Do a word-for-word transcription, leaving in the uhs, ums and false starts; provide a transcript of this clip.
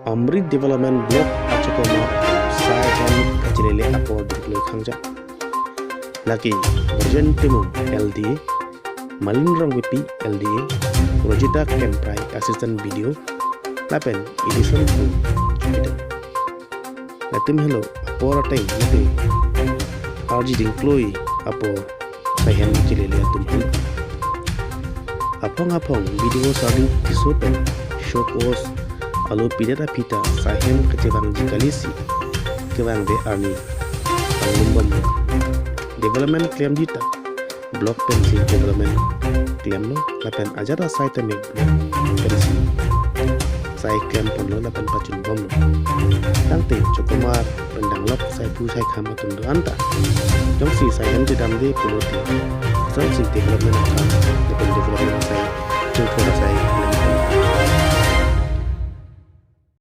Omrit Development Block achokomar sai hem kachelele apor diklo khangja. Lake Rajen Timung L D A, Malin Rongpipi L D A, Rojita Kemprai Assistant B D O, lapen Edison Pu Chowkidar. Latum helo apor ateng mate arji dingkloi apor sai hem chelele atum helo. Aphong aphong B D O Sarding Tisso pen show cause alo pidet aphi ta sai hem kachevangji kalisi kevangve arni panglumbomlo. Development klemji ta block pensi development klemlo lapen ajat asai tame block pensi sai klemponlo lapen pachunbomlo. Tangte chokomar pen danglok sai phu sai kham atum do-an ta jongsi sai hem chedamde pulote, jongsi development akam lapen development asai chingthur asai klem